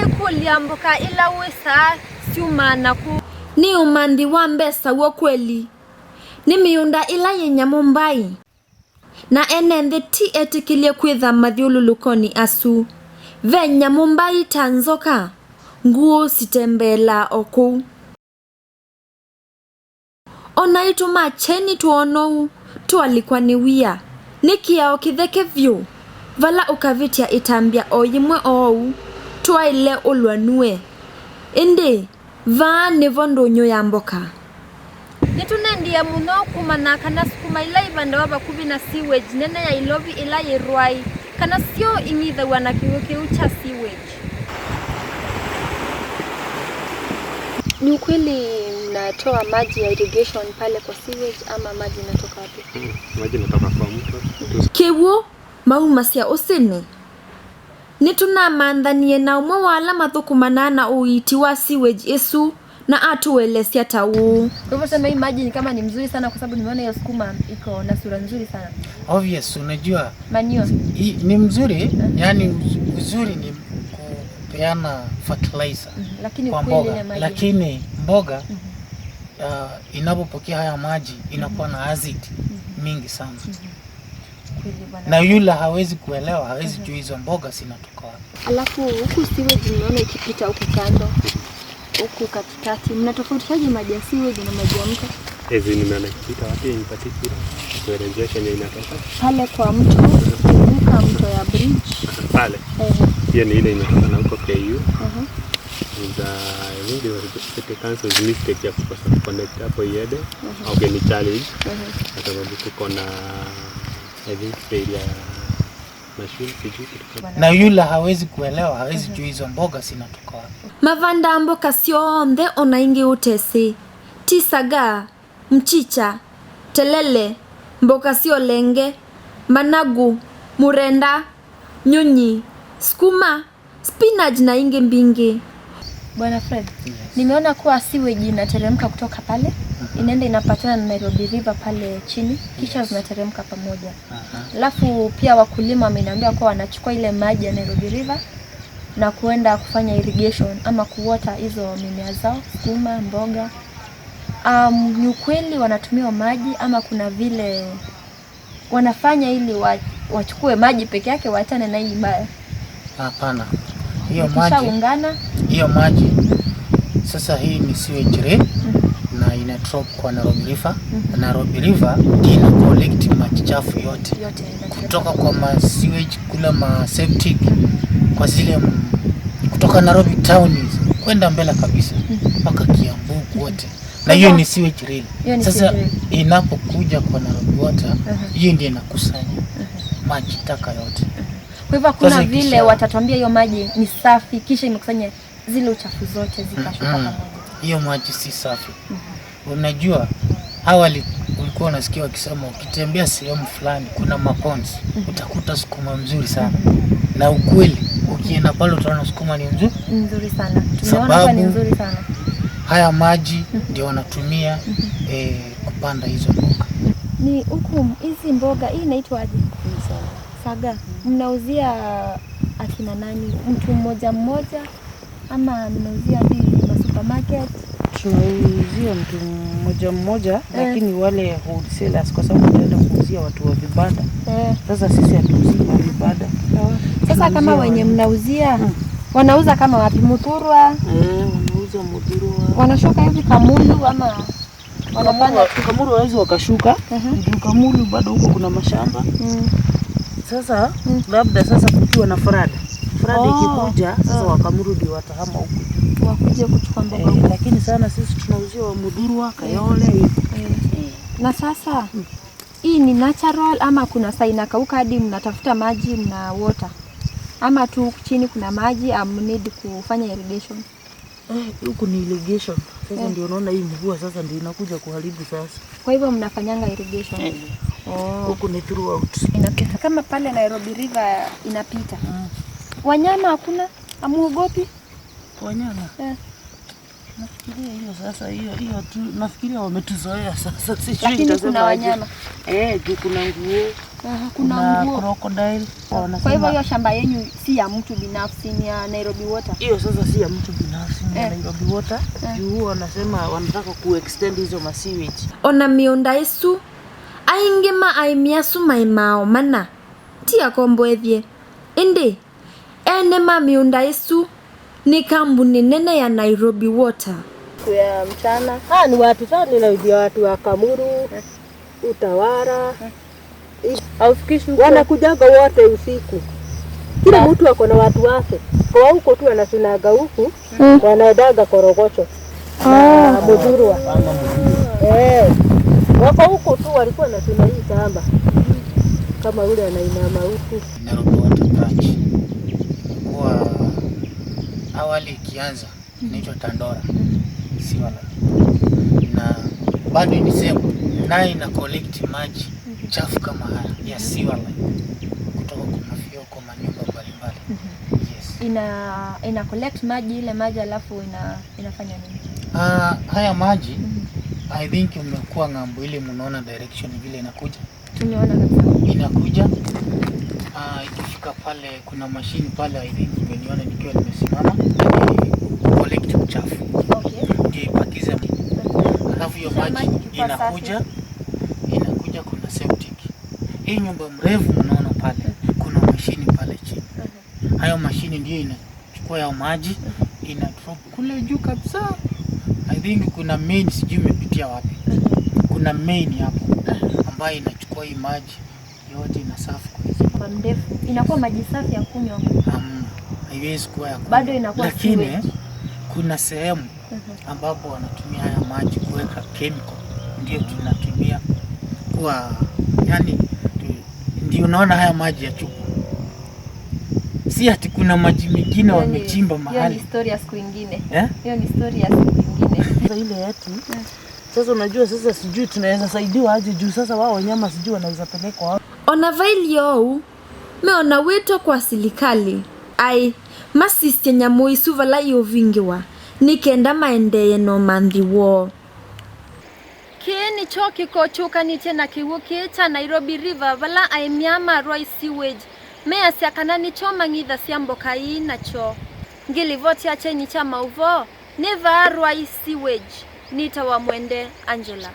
Ndwaikulya mboka ila wisa syumana ku ni umanthi wa mbesa wo kweli ni miunda ila yi nyamu mbai na ene nthi ti etikilie kwitha mathiululukoni asu ve nyamu mbai ta nzoka nguu sitembelaa o kuu. Ona itu ma cheni twonou twalikwa ni wia ni kiao kitheke vyu vala ukavitia itambya o yimwe oou twaile ulwa nue indi vaa nivo ndunyu ya mboka. Nitunendie muno kumana kana sukuma ila ivandawa vakuvi na sewage nene ya Ilovi ila yi Ruai kana syo ing'ithawa na kiwu kiu cha sewage. Ni ukweli mnatoa maji ya irrigation pale kwa sewage ama maji inatoka wapi? Maji inatoka kwa mto. Kiwu maumasya usini nitunamanthanĩe na umwe wa ala mathukumanaa na uiiti wa sewage isu na atuelesya ta uu. Kwa hivyo sema hii maji ni kama ni mzuri sana kwa sababu nimeona hiyo sukuma iko na sura nzuri sana. Obvious, unajua Manure. hii ni mzuri, yani uzuri ni kupeana fertilizer Lakini kwa ukweli mboga ile maji. Lakini mboga inapopokea haya maji inakuwa na acid mingi sana. Kweli bwana. Na yule hawezi kuelewa, hawezi jua hizo mboga zinatoka wapi. Alafu huku sewage nimeona ikipita huku kando, huku katikati. Mnatofautishaje maji ya sewage na maji ya mto? Hizi nimeona ikipita wapi in particular? Kuelezea chenye inatoka. Pale kwa mto, ukivuka mto ya bridge. Pale. Hiyo ni ile imetoka na huko KU. Za I think it was the city council's mistake ya kukosa kuconnect hapo iende. Okay, ni challenge. Kwa sababu tuko na I think failure ya machine sijui kitu kama Na yule hawezi kuelewa, hawezi jua hizo mboga zinatoka wapi. Mavanda mboka syonthe ona ingi utesi tisaga mchicha telele mboka syo lenge managu murenda nyunyi skuma spinach na ingi mbingi. Bwana Fred, nimeona kuwa sewage inateremka kutoka pale, inaenda inapatana na Nairobi River pale chini, kisha zinateremka pamoja. Alafu pia wakulima wameniambia kuwa wanachukua ile maji ya Nairobi River na kuenda kufanya irrigation ama kuwater hizo mimea zao, sukuma, mboga. Ni ukweli wanatumia maji ama kuna vile wanafanya ili wachukue maji peke yake waachane na hii mbaya? Hapana. Hiyo maji, Ikishaungana hiyo maji sasa hii ni sewage rain na ina drop kwa Nairobi River. Nairobi River ina collect maji chafu yote yote inateremka. Kutoka kwa ma sewage kula ma septic kwa zile kutoka Nairobi town hizo kwenda mbele kabisa mpaka Kiambu kote. Na hiyo ni sewage rain. Hiyo ni Sasa sewage rain. inapokuja kwa Nairobi Water, hiyo ndio inakusanya maji taka yote. Kwa hivyo hakuna Sasa vile watatuambia hiyo maji ni safi kisha imekusanya zile uchafu zote zikashuka pamoja. Hiyo maji si safi. Unajua awali ulikuwa unasikia wakisema ukitembea sehemu fulani kuna maponds utakuta sukuma mzuri sana. Na ukweli ukienda pale utaona sukuma ni nzuri. Nzuri sana. Tumeona kuwa ni Sababu nzuri sana. Haya maji ndio wanatumia kupanda hizo mboga. Ni huku hizi mboga hii inaitwa aje? Saga. Mnauzia akina nani? Mtu mmoja mmoja ama mnauzia hadi ma supermarket? Tunauzia mtu mmoja mmoja, lakini wale wholesalers, kwa sababu tunaenda kuuzia watu wa vibanda. Sasa sisi hatuuzii wa vibanda. Sasa kama Tunauzia wenye wale. mnauzia wanauza kama wapi? Muthurwa? Wanauza Muthurwa. Wanashuka hivi Kamulu ama wanapanda? Kamulu hawezi wakashuka. Juu Kamulu bado huko kuna mashamba. Sasa labda sasa kukiwa na flood. Flood ikikuja sasa Wakamulu ndio watahama huku juu. Wakuje kuchukua mboga huko. Lakini sana sisi tunauzia wa Muthurwa, Kayole hivi. Na sasa hii ni natural ama kuna saa inakauka hadi mnatafuta maji mna water? Ama tu chini kuna maji am need kufanya irrigation? Huku ni irrigation. Sasa ndio unaona hii mvua sasa ndio inakuja kuharibu sasa. Kwa hivyo mnafanyanga irrigation? Huku ni throughout. Inapita. Kama pale Nairobi River inapita. Wanyama hakuna? Hamuogopi? Wanyama? Nafikiria hiyo sasa, hiyo hiyo tu nafikiria wametuzoea sasa, sijui Lakini nitasema kuna aje. wanyama. Eh, juu kuna nguo, Aha, kuna nguo. Crocodile. Kwa hivyo hiyo shamba yenyu si ya mtu binafsi, ni ya Nairobi Water. Hiyo sasa si ya mtu binafsi, ni ya Eh. Nairobi Water. Juu huwa wanasema wanataka kuextend hizo masewage. Ona miunda isu aingi ma aimi asu maimao mana ti akomboethie indi ene ma miunda isu ni kambuni nene ya Nairobi Water. Siku ya mchana. Ah, ni watu sana, ninaujia watu wa Kamuru, Utawara. Haufikishi huko. Wanakujaga wote usiku. Kila mtu ako na watu wake. Kwa huko tu wanasunaga huku, wanaendaga Korogocho na Muthurwa. Eh. Wako huko tu walikuwa wanasuna hii shamba. Kama ule anainama huku. Nairobi Water Branch imekuwa awali ikianza inaitwa Tandora Sewer Line, na bado ni same nayo ina collect maji chafu kama haya ya sewer line kutoka kwa mafioko manyumba mbalimbali. Yes. Ina collect maji ile maji alafu inafanya nini? Haya maji I think umekuwa ng'ambo ile, mnaona direction vile inakuja. Tumeona kabisa. Inakuja, ikifika pale kuna mashini pale, I think umeniona nikiwa nimesimama, ni collect uchafu. Okay. Ndio ipakize, alafu hiyo Kisha maji maji ikikuwa inakuja inakuja, kuna septic. Hii nyumba mrefu mnaona pale, kuna mashini pale chini. Hayo mashini ndio inachukua hayo maji ina drop kule juu kabisa. I think kuna main, sijui imepitia wapi. Kuna main hapo ambayo inachukua hii maji yote inasafu kwa hizi Kwa mrefu inakuwa maji safi ya kunywa. Hamna, haiwezi kuwa ya kunywa. Bado inakuwa lakini sewage. kuna sehemu ambapo wanatumia haya maji kuweka chemical, ndio tunatumia kuwa yani, ndio unaona haya maji ya chupa, si ati kuna maji mengine wamechimba Hiyo ni mahali story ya siku ingine. Eh? Hiyo ni story ya siku ingine. Sasa ile yetu sasa, unajua sasa, sijui tunaweza saidiwa aje juu sasa wao wanyama sijui wanaweza pelekwa wapi. Ona vailiou meona wito kwa silikali ai masisye nyamu isu vala iuvingiwa nikenda maendeye no manthi woo. Kii nicho kikochukanitye na kiwu kii cha Nairobi River vala aimia Ruai sewage measya kana nicho mang'itha sya mboka ii nacho ngilivoti ya cheni cha mauvo ni vaa Ruai sewage nita wa Mwende Angela.